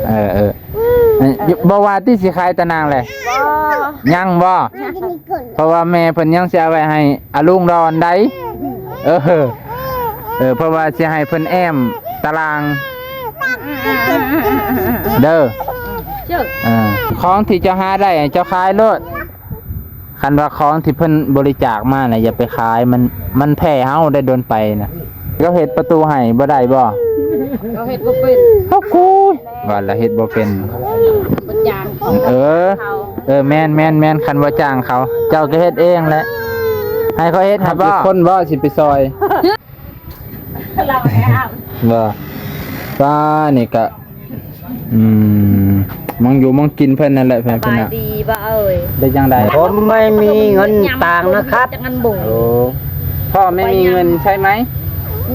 ເອີໆ ບໍ່ວ່າຕິ ຊິຂາຍຕານາງແຫຼະ. ບໍ່ ຍັງບໍ່? ເພາະວ່າແມ່ເພິ່ນຍັງຊິເອົາໄວ້ໃຫ້ອາລຸງດອນໃດ. ເອີ ເອີ ເພາະວ່າຊິໃຫ້ເພິ່ນແອ້ມຕາລາງເດີ. ເຈົ້າ ເອີ ຂອງທີ່ເຈົ້າຫາໄດ້ ເຈົ້າຂາຍໂລດ. ຄັນວ່າຂອງທີ່ເພິ່ນບໍລິຈາກມານະ ຢ່າໄປຂາຍ ມັນ ມັນແພ້ເຮົາໄດ້ດົນໄປນະ. ເຂົາເຮັດປະຕູໃຫ້ບໍ່ໄດ້ບໍ່? ເຂົາເຮັດບໍ່ເປັນ. ໂອ້ໂຫ ວ່າລະເຮັດບໍ່ເປັນ. ບໍ່ຈ້າງເຂົາ. ເອີ ເອີ ແມ່ນໆໆ ຄັນບໍ່ຈ້າງເຂົາ ເຈົ້າກໍເຮັດເອງແຫຼະ. ໃຫ້ເຂົາເຮັດໃຫ້ບໍ່? ຄົນບໍ່ຊິໄປຊ່ອຍ? ເຮົາແລ້ວ ບໍ່ ປ້ານີ້ກະ ອືມ ມອງຢູ່ມອງກິນເພິ່ນນັ້ນແຫຼະ ເພື່ອນ ສະບາຍດີບໍ່ເອີຍ? ເປັນຈັ່ງໃດ? ผมไม่มีเงินตางค์นะครับ โอ้ พ่อไม่มีเงินใช่ไหม?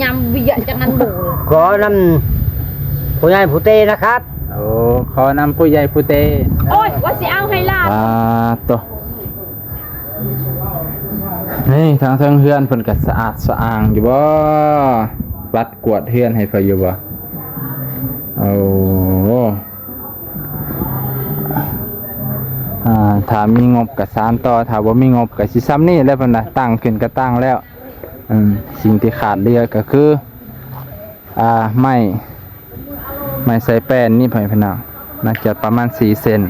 ຍຳເບຍຈັກນັ້ນບໍ່ ขอนำผู้ใหญ่ผู้เตนะครับ โอ้ ขอนำผู้ใหญ่ผู้เต ໂອ້ຍ ວ່າຊິເອົາໃຫ້ຫຼານ ອ່າ ໂຕ ນີ້ທາງເທິງເຮືອນເພິ່ນກໍສະອາດສະອ້າງຢູ່ບໍ່? ປັດກວາດເຮືອນໃຫ້ເພິ່ນຢູ່ບໍ່? ໂອ້ ອ່າ ຖ້າມີງົບກໍສານຕໍ່ ຖ້າບໍ່ມີງົບກໍຊິຊ່ຳນີ້ແຫຼະເພິ່ນວ່າ ຕັ້ງຂຶ້ນກໍຕັ້ງແລ້ວ. ອືມ ສິ່ງທີ່ຂາດເຫຼືອກໍຄື ອ່າ ໄມ້ ໄມ້ໃສ່ແປ້ນນີ້ ພໍ່ແມ່ພີ່ນ້ອງ ໜ້າຈະປະມານສີ່ເຊັນ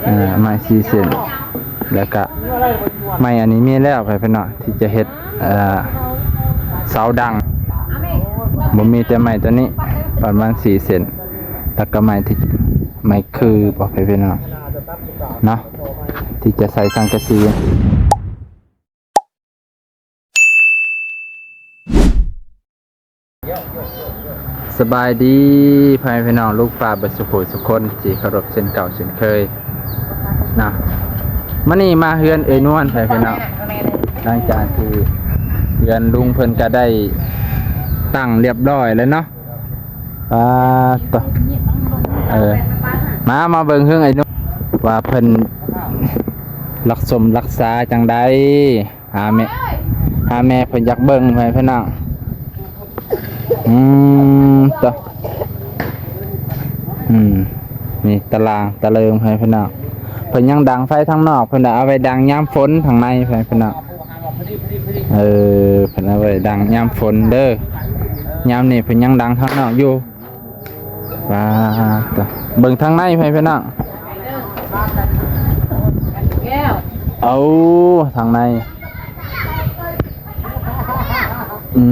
ເອີ ໄມ້ສີ່ເຊັນ ແລ້ວກະໄມ້ອັນນີ້ມີແລ້ວ ພໍ່ແມ່ພີ່ນ້ອງ ທີ່ຈະເຮັດ ເອີ ເສົາດັງ ບໍ່ມີແຕ່ໄມ້ຕົວນີ້ ປະມານສີ່ເຊັນ ແລ້ວກະໄມ້ທີ່ ໄມ້ຄືບໍ່ ພໍ່ແມ່ພີ່ນ້ອງເນາະ ທີ່ຈະໃສ່ສັງກະສີ. ສະບາຍດີພໍ່ແມ່ພີ່ນ້ອງ ລູກປ້າເບິດສູ່ຜູ້ສູ່ຄົນທີ່ເຄົາລົບເຊັ່ນເກົ່າເຊັ່ນເຄີຍເນາະ. ມື້ນີ້ມາເຮືອນເອື້ອຍນວນ ພໍ່ແມ່ພີ່ນ້ອງ ຫຼັງຈາກທີ່ເຮືອນລຸງເພິ່ນກະໄດ້ຕັ້ງລຽບລ້ອຍແລ້ວເນາະ. ອ່າ ໂຕ ເອີ ມາ ມາເບິ່ງເຮືອນເອື້ອຍນວນວ່າເພິ່ນລັກສົມລັກສາຈັ່ງໃດ. ຫາແມ່ ຫາແມ່ເພິ່ນຢາກເບິ່ງ ໃຫ້ເພິ່ນນັ່ງ ອືມ ໂຕ ອືມ ນີ້ຕາລາງຕາເລີງ ໃຫ້ເພິ່ນນັ່ງ ເພິ່ນຍັງດັງໄຟທາງນອກ ເພິ່ນເອົາໄວ້ດັງຍາມຝົນ ທາງໃນ ໃຫ້ເພິ່ນນັ່ງ ເອີ ເພິ່ນເອົາໄວ້ດັງຍາມຝົນເດີ ຍາມນີ້ເພິ່ນຍັງດັງທາງນອກຢູ່. ປາດໂທ້ ເບິ່ງທາງໃນ ໃຫ້ພີ່ນ້ອງ ເອົາ ທາງໃນ ອື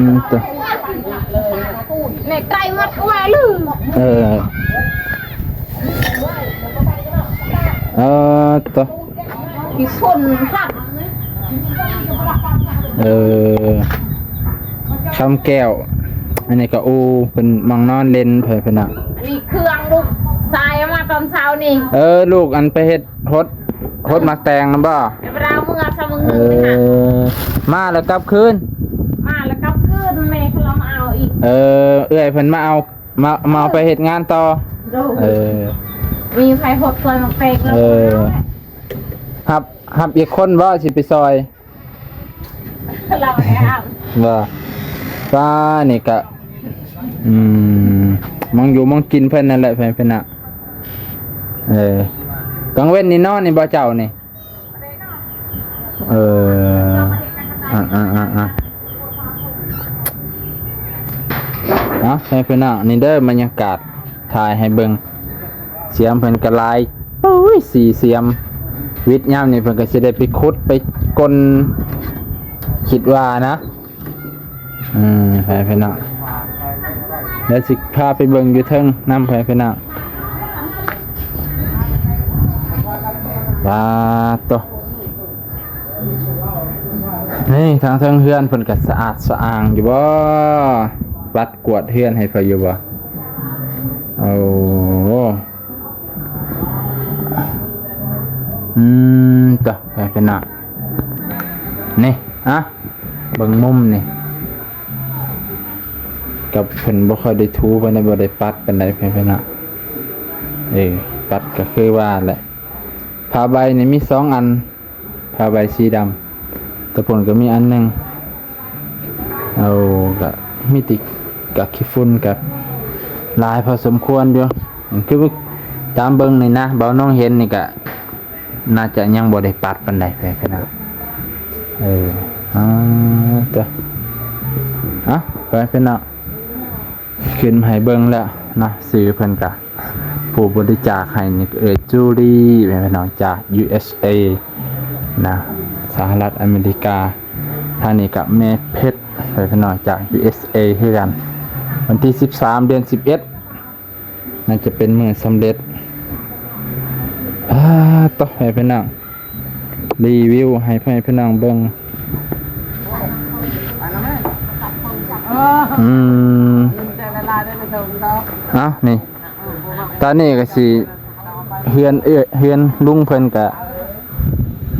ມ ໂທ້ ແມ່ໄກ່ໝົດວ່າລືມ ເອີ ເອີ ໂທ້ ມີຄົນພັກ ເອີ ຄຳແກ້ວ ອັນນີ້ກໍອູ່ເພິ່ນມັກນອນເຫຼັ້ນ ເພິ່ນ ເພິ່ນນະ ອັນນີ້ເຄື່ອງລູກຊາຍເອົາມາຕອນເຊົ້ານີ້ ເອີ ລູກອັນໄປເຮັດຫົດ ຫົດໝາກແຕງນຳບໍ່? ເວລາເມືອຊະມື້ ເອີ ນີ້ຫາ ມາແລ້ວກັບຄືນ ມາແລ້ວກັບຄືນ ແມ່ເຂົາເອົາມາເອົາອີກ ເອີ ເອື້ອຍເພິ່ນມາເອົາ ມາ ມາເອົາໄປເຮັດງານຕໍ່ ໂດຍ ເອີ ມີໃຜຫົດຊ່ອຍໝາກແຕງ ເອີ ຮັບ ຮັບອີກຄົນບໍ່ຊິໄປຊ່ອຍ? ເຮົາແລ້ວ ບໍ່ ປ້ານີ້ກະ ອືມ ມອງຢູ່ມອງກິນເພິ່ນນັ້ນແຫຼະ ເພິ່ນ ເພິ່ນນະ ເອີ ກາງເວັນນີ້ນອນນີ້ບໍ່ເຈົ້ານີ້? ເອີ ອ່າໆໆໆ ເອົາ ໃຫ້ພີ່ນ້ອງ ນີ້ເດີ ບັນຍາກາດ ຖ່າຍໃຫ້ເບິ່ງ ສຽມເພິ່ນກໍຫຼາຍ ໂອ້ຍ ສີ່ສຽມ ວິດຍາມນີ້ເພິ່ນກໍຊິໄດ້ໄປຂຸດໄປກົ້ນ ຄິດວ່ານະ ອືມ ໃຫ້ພີ່ນ້ອງ ດຽວຊິພາໄປເບິ່ງຢູ່ເທິງນຳ ໃຫ້ພີ່ນ້ອງ ປາດໂທ້ ນີ້ທາງເທິງເຮືອນເພິ່ນກໍສະອາດສະອ້າງຢູ່ບໍ່? ປັດກວາດເຮືອນໃຫ້ເພິ່ນຢູ່ບໍ່? ໂອ້ ອືມ ໂທ້ ໃຫ້ພີ່ນ້ອງ ນີ້ ອະ ເບິ່ງມຸມນີ້ ກັບເພິ່ນບໍ່ຄ່ອຍໄດ້ຖູປານໃດ ບໍ່ໄດ້ປັດປານໃດ ໃຫ້ພີ່ນ້ອງ ເອີ ປັດກໍຄືວ່າແຫຼະ ຜ້າໃບນີ້ມີສອງອັນ ຜ້າໃບສີດຳ ແຕ່ພຸ້ນກໍມີອັນໜຶ່ງ ເອົາ ກະມີຕິກະຂີ້ຝຸ່ນ ກະ ຫຼາຍພໍສົມຄວນຢູ່ ຄືຕາມເບິ່ງນີ້ນະ ເບົານ້ອງເຫັນນີ້ກະ ໜ້າຈະຍັງບໍ່ໄດ້ປັດປານໃດ ແຟນພີ່ນ້ອງ. ເອີ ອ່າ ເດີ ເອົາ ແຟນພີ່ນ້ອງ ຂຶ້ນມາໃຫ້ເບິ່ງແລ້ວເນາະ ຊື່ເພິ່ນກະ ຜູ້ບໍລິຈາກໃຫ້ນີ້ເອື້ອຍຈູລີ ແຟນພີ່ນ້ອງ ຈາກ ຢູເອສເອ ນະ ສະຫະລັດອາເມລິກາ. ທາງນີ້ກະແມ່ເພັດ ແຟນພີ່ນ້ອງ ຈາກ ຢູເອສເອ ຄືກັນ ວັນທີສິບສາມ ເດືອນສິບເອັດ ໜ້າຈະເປັນມື້ສຳເລັດ. ອາ ໂຕ ໃຫ້ພີ່ນ້ອງ ຣີວິວໃຫ້ພໍ່ແມ່ພີ່ນ້ອງເບິ່ງ. ອືມ ເອົາ ນີ້ ຕອນນີ້ກໍຊິ ເຮືອນເອື້ອຍ ເຮືອນລຸງເພິ່ນກະ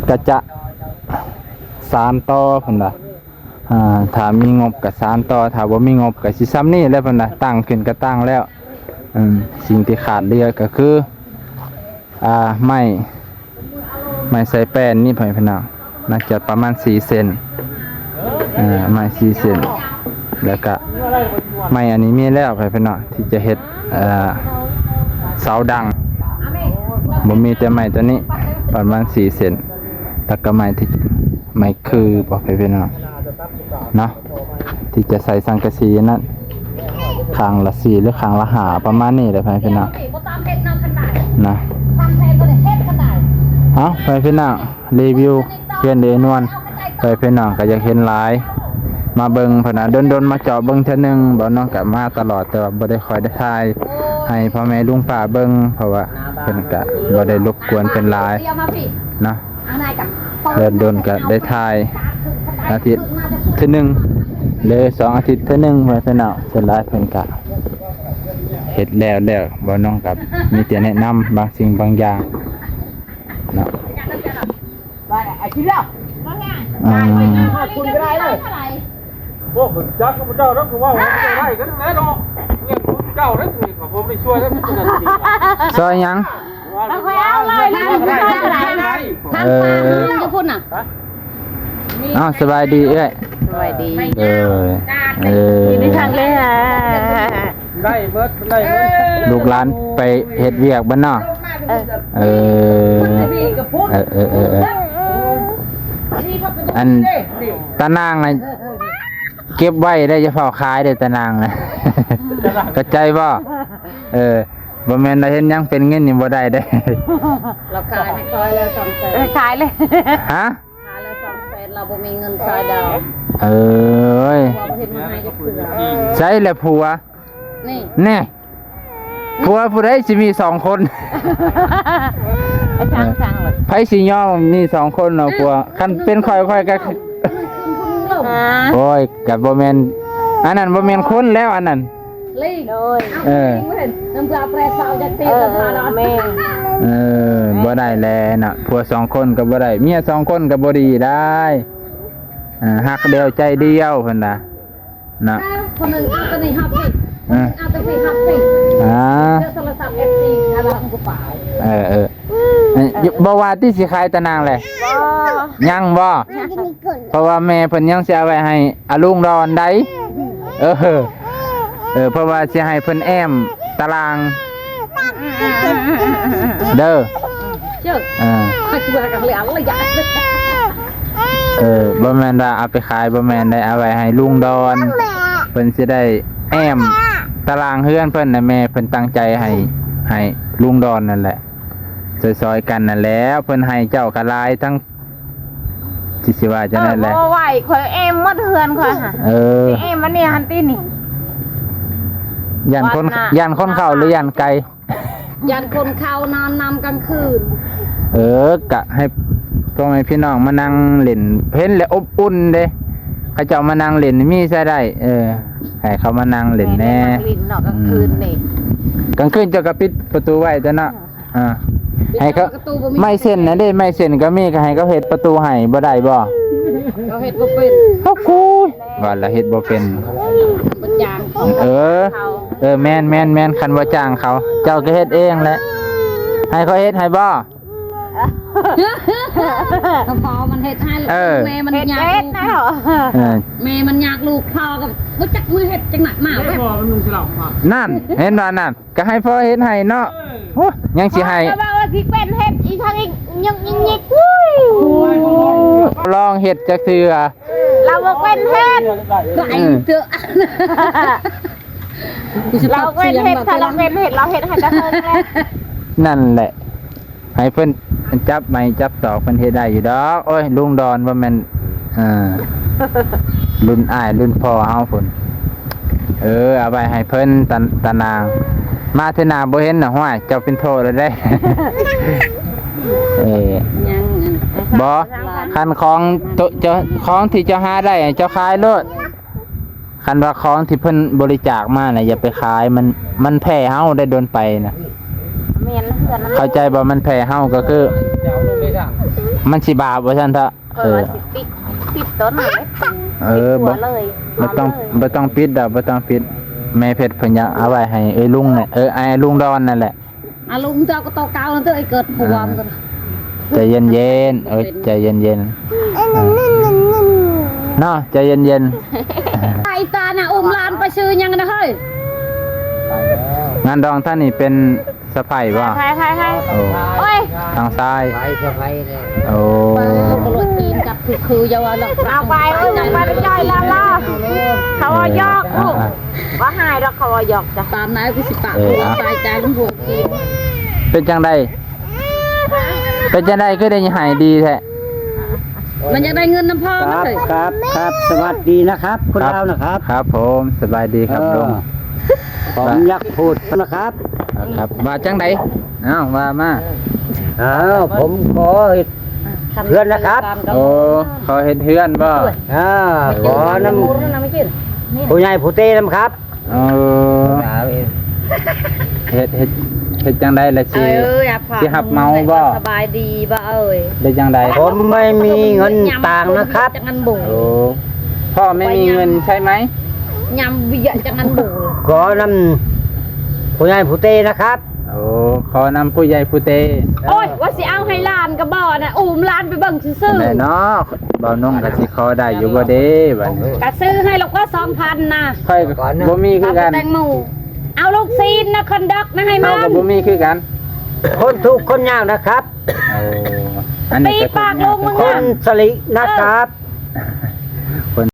ກະຈະສານຕໍ່ເພິ່ນວ່າ. ອ່າ ຖ້າມີງົບກໍສານຕໍ່ ຖ້າບໍ່ມີງົບກໍຊິຊ່ຳນີ້ແຫຼະເພິ່ນວ່າ ຕັ້ງຂຶ້ນກໍຕັ້ງແລ້ວ. ເອີ ສິ່ງທີ່ຂາດເຫຼືອກໍຄື ອ່າ ໄມ້ ໄມ້ໃສ່ແປ້ນນີ້ ພໍ່ແມ່ພີ່ນ້ອງ ໜ້າຈະປະມານສີ່ເຊັນ ເອີ ໄມ້ສີ່ເຊັນ ແລ້ວກະໄມ້ອັນນີ້ມີແລ້ວ ພໍ່ແມ່ພີ່ນ້ອງ ທີ່ຈະເຮັດ ເອີ ເສົາດັງ ບໍ່ມີແຕ່ໄມ້ຕົວນີ້ ປະມານສີ່ເຊັນ ແລ້ວກໍໄມ້ທີ່ ໄມ້ຄືບໍ່ ພໍ່ແມ່ພີ່ນ້ອງເນາະ ທີ່ຈະໃສ່ສັງກະສີນັ້ນ ຂ້າງລະສີ່ ຫຼື ຂ້າງລະຫ້າ ປະມານນີ້ແຫຼະ ພໍ່ແມ່ພີ່ນ້ອງນະ. ເອົາ ພໍ່ແມ່ພີ່ນ້ອງ ຣີວິວເຮືອນເອນວນ ພໍ່ແມ່ພີ່ນ້ອງກໍຢາກເຫັນຫຼາຍ ມາເບິ່ງເພິ່ນນະ ດົນໆມາເຈາະເບິ່ງເທື່ອໜຶ່ງ. ເບົານ້ອງກໍມາຕະຫຼອດ ແຕ່ວ່າບໍ່ໄດ້ຄ່ອຍໄດ້ຖ່າຍໃຫ້ພໍ່ແມ່ລຸງປ້າເບິ່ງ ເພາະວ່າເພິ່ນກະບໍ່ໄດ້ລົບກວນເພິ່ນຫຼາຍເນາະ. ດົນໆກະໄດ້ຖ່າຍອາທິດເທື່ອໜຶ່ງ ຫຼື ສອງອາທິດເທື່ອໜຶ່ງ ເພິ່ນເນາະ. ສ່ວນຫຼາຍເພິ່ນກະເຮັດແລ້ວໆ ເບົານ້ອງກໍມີແຕ່ແນະນຳບາງສິ່ງບາງຢ່າງເນາະ. ອ່າ ໂອ້ ຈັກພະເຈົ້ານະ ເຂົາເວົ້າໄດ້ກັນແລ້ວເນາະ ເລື່ອງຂອງເຈົ້າໄດ້ ເຂົາບໍ່ໄດ້ຊ່ວຍແລ້ວ ຊ່ອຍຫຍັງ? ເອົາເລີຍນະ ເອີ ຢູ່ພຸ້ນນະ. ອ້າວ ສະບາຍດີເອື້ອຍ ສະບາຍດີ ເອີ ເອີ ຍິນດີທັງເລີຍ ໄດ້ເບິດ ໄດ້ເບິດ ລູກຫຼານໄປເຮັດວຽກເບິດເນາະ. ເອີ ເອີ ເອີ ເອີ ອັນຕານາງນະ ເກັບໄວ້ໄດ້ ຢ່າຟ້າວຂາຍເດີ້ ຕານາງນະ ເຂົ້າໃຈບໍ່? ເອີ ບໍ່ແມ່ນວ່າເຮັດຫຍັງເປັນເງິນນີ້ບໍ່ໄດ້ເດ້. ລາວຂາຍໃຫ້ຂ້ອຍແລ້ວສອງແສນ ເອີ ຂາຍເລີຍ ຮະ? ຂາຍແລ້ວສອງແສນ ລາວບໍ່ມີເງິນຊາຍດາວ. ເອີຍ ຜົວບໍ່ເຫັນມາໃຫ້ຈັກເທື່ອ. ໃສລະຜົວ? ນີ້ ແນ່ ຜົວຜູ້ໃດຊິມີສອງຄົນ? ໄປຊ່າງໆ ລະ ໃຜຊິຍອມມີສອງຄົນເນາະຜົວ? ຄັນເປັນຂ້ອຍ ຂ້ອຍກໍ ໂອ້ຍ ກໍບໍ່ແມ່ນ ອັນນັ້ນບໍ່ແມ່ນຄົນແລ້ວ ອັນນັ້ນ ລີ ໂດຍ ເອີ ເອີ ບໍ່ໄດ້ແລະເນາະ ຜົວສອງຄົນກໍບໍ່ໄດ້ ເມຍສອງຄົນກໍບໍ່ດີໄດ໋. ອ່າ ຮັກດຽວໃຈດຽວເພິ່ນວ່າເນາະ ເອີ ຄົນໜຶ່ງເອົາຕົວນີ້ຮັບພີ້ ເອີ ຄົນໜຶ່ງເອົາຕົວພີ້ຮັບພີ້ ອ່າ ເລື່ອງໂທລະສັບ ເອັຟຊີ ຖ້າວ່າຜູ້ປາຍ ເອີ ເອີ ບໍ່ວ່າຕິ ຊິຂາຍຕານາງແຫຼະ ບໍ່ ຍັງບໍ່? ເພາະວ່າແມ່ເພິ່ນຍັງຊິເອົາໄວ້ໃຫ້ອາລຸງດອນໃດ໋. ເອີ ເອີ ເພາະວ່າຊິໃຫ້ເພິ່ນແອ້ມຕາລ່າງເດີ ເອີ ເອີ ບໍ່ແມ່ນວ່າເອົາໄປຂາຍ ບໍ່ແມ່ນໄດ໋ ເອົາໄວ້ໃຫ້ລຸງດອນ ເພິ່ນຊິໄດ້ແອ້ມຕາລ່າງເຮືອນເພິ່ນນະ ແມ່ເພິ່ນຕັ້ງໃຈໃຫ້ ໃຫ້ລຸງດອນນັ້ນແຫຼະ ຊ່ອຍໆກັນນັ້ນແຫຼະ ເພິ່ນໃຫ້ເຈົ້າກໍຫຼາຍ ທັງ ຊິ ຊິວ່າຈັ່ງໃດແຫຼະ ເອີ ບໍ່ໄຫວ ຂ້ອຍແອ້ມໝົດເຮືອນຂ້ອຍຫະ ເອີ ຊິແອ້ມອັນນີ້ຫັ້ນຕິນີ້ ຢ້ານຄົນ ຢ້ານຄົນເຂົ້າ ຫຼື ຢ້ານໄກ່? ຢ້ານຄົນເຂົ້ານອນນຳກາງຄືນ. ເອີ ກະໃຫ້ພໍ່ແມ່ພີ່ນ້ອງມານັ່ງຫຼິ້ນ ເຫັນແລ້ວອົບອຸ່ນເດ້ ເຂົາເຈົ້າມານັ່ງຫຼິ້ນມີໃສໄດ້ ເອີ ໃຫ້ເຂົາມານັ່ງຫຼິ້ນແດ່ ແມ່ນັ່ງຫຼິ້ນເນາະກາງຄືນນີ້ ອືມ ກາງຄືນເຈົ້າກໍປິດປະຕູໄວ້ຕົວະເນາະ. ອ່າ ໃຫ້ເຂົາ ໄມ້ເສັ້ນນະເດ້ ໄມ້ເສັ້ນກໍມີ ກໍໃຫ້ເຂົາເຮັດປະຕູໃຫ້ ບໍ່ໄດ້ບໍ່? ເຂົາເຮັດບໍ່ເປັນ ເຂົາຄູ ວ່າລະເຮັດບໍ່ເປັນ ບໍ່ຈ້າງເຂົາ ເອີ ເອີ ແມ່ນໆໆ ຄັນບໍ່ຈ້າງເຂົາ ເຈົ້າກໍເຮັດເອງແຫຼະ ໃຫ້ເຂົາເຮັດໃຫ້ບໍ່? ເອີ ກໍພໍ່ມັນເຮັດໃຫ້ ເອີ ແມ່ມັນຢາກລູກ ເອີ ແມ່ມັນຢາກລູກ ພໍ່ກໍບໍ່ຈັກມືເຮັດຈັ່ງໃດ ມາແບບ ນັ້ນ ເຫັນບໍ່ນັ້ນ ກໍໃຫ້ພໍ່ເຮັດໃຫ້ເນາະ ໂອ້ ຍັງຊິໃຫ້ ເວົ້າວ່າຊິເປັນເຮັດອີ່ທາງອີ່ຍືກໆ ອຸ້ຍ ລອງເຮັດຈັກເທື່ອ ລາວບໍ່ເປັນເຮັດ ກໍໄອ້ເຕີ ລາວເປັນເຮັດ ຖ້າລາວເປັນເຮັດ ລາວເຮັດໃຫ້ແຕ່ເທິງແຫຼະ ນັ້ນແຫຼະ ໃຫ້ເພິ່ນຈັບໄມ້ຈັບຕອກ ເພິ່ນເຮັດໄດ້ຢູ່ດອກ ໂອ້ຍ ລຸງດອນບໍ່ແມ່ນ ອ່າ ລຸ້ນອ້າຍລຸ້ນພໍ່ເຮົາພຸ້ນ ເອີ ເອົາໄວ້ໃຫ້ເພິ່ນ ຕາ ຕານາງ ມາເທື່ອໜ້າບໍ່ເຫັນນະ ຫ້ວຍ ເຈົ້າເປັນພໍ່ແລ້ວເດ້ ເອີ ຍັງ ບໍ່ ຄັນຂອງໂຕ ເຈົ້າ ຂອງທີ່ເຈົ້າຫາໄດ້ ເຈົ້າຂາຍໂລດ ຄັນວ່າຂອງທີ່ເພິ່ນບໍລິຈາກມານະ ຢ່າໄປຂາຍ ມັນ ມັນແພ້ເຮົາໄດ້ດົນໄປນະ ແມ່ນ ເຂົ້າໃຈບໍ່? ມັນແພ້ເຮົາ ກໍຄື ມັນຊິບາບວ່າຊັ້ນເຖາະ ເອີ ເອີ ຊິປິດ ປິດຕົ້ນເລີຍ ເອີ ບໍ່ ບໍ່ຕ້ອງ ບໍ່ຕ້ອງປິດດອກ ບໍ່ຕ້ອງປິດ ແມ່ເພັດເພິ່ນຢາກເອົາໄວ້ໃຫ້ເອື້ອຍລຸງນະ ເອີ ອ້າຍລຸງດອນນັ້ນແຫຼະ ອາລົມເຈົ້າກໍໂຕເກົ່ານັ້ນເດີ ໄອ້ເກີດພວມ ອ່າ ກໍ ໃຈເຢັນໆ ເອີຍ ໃຈເຢັນໆ ອ່າ ເນາະ ໃຈເຢັນໆ ໄອ້ຕານະ ອຸ້ມຫຼານໄປຊື້ຫຍັງນະເຮີ້ຍ ງານດອງທ່ານນີ້ເປັນສະໃພ້ບໍ່? ໃຜໆໆ ໂອ້ ໂອ້ຍ ທາງຊ້າຍ ໄປສະໃພ້ເດ້ ໂອ້ ປາ ເຂົາກໍລົດຈີນກັບຄືໆ ຢ່າວ່າເນາະ ເອົາໄປ ເອີຍ ໄປຈ່ອຍລາວໆ ເຂົາວ່າຢອກ ເອີ ລູກ ອ່າ ບໍ່ຫາຍດອກ ເຂົາວ່າຢອກຈ້ະ ຕາມນາຍຄືຊິປາກ ເອີ ອ່າ ຕາຍໃຈນຳພວກຈີນ ເປັນຈັ່ງໃດ? ເປັນຈັ່ງໃດຄືໄດ້ໃຫ້ດີແທ້? ມັນຢາກໄດ້ເງິນນຳພໍ່ມັນເລີຍ ครับ สวัสดีนะครับ คนลาวนะครับ ครับผม สบายดีครับลุง เออ ผมอยากพูดนะครับ ครับ ว่าจั่งใด อ้าว ว่ามา อ้าว ผมขอเฮ็ดเฮือนนะครับ โอ้ ขอเฮ็ดเฮือนบ่ อ่า ขอนำผู้ใหญ่ผู้เฒ่านำครับ เออ ເຮັດ ເຮັດ ເຮັດຈັ່ງໃດລະຊິ ເອີ ຊິຮັບເໝົາບໍ່ ສະບາຍດີບໍ່ເອີຍ ເຮັດຈັ່ງໃດ ผมไม่มีเงินตังค์นะครับ ໂອ້ พ่อไม่มีเงินใช่ไหม ຍຳວຽກຈັ່ງນັ້ນບໍ່ ขอนำผู้ใหญ่ผู้เฒ่านะครับ ໂອ້ ຂໍນຳຜູ້ໃຫຍ່ຜູ້ເຕ ໂອ້ຍ ວ່າຊິເອົາໃຫ້ຫຼານກໍບໍ່ນະ ອູ້ມຫຼານໄປເບິ່ງຊື່ໆ ຈັ່ງໃດເນາະ ບ່າວນົງກໍຊິຂໍໄດ້ຢູ່ບໍ່ເດ້ບັດນີ້ ກໍຊື້ໃຫ້ລະກວ່າສອງພັນນະ ຂ້ອຍກໍບໍ່ມີຄືກັນ ຕຳແຕງໂມ ເອົາລູກຊີ້ນນະ ຄອນດັກນະ ໃຫ້ມັນ ເຮົາກໍບໍ່ມີຄືກັນ คนทุกข์คนยากนะครับ ໂອ້ ອັນນີ້ກໍ คนสลินะครับ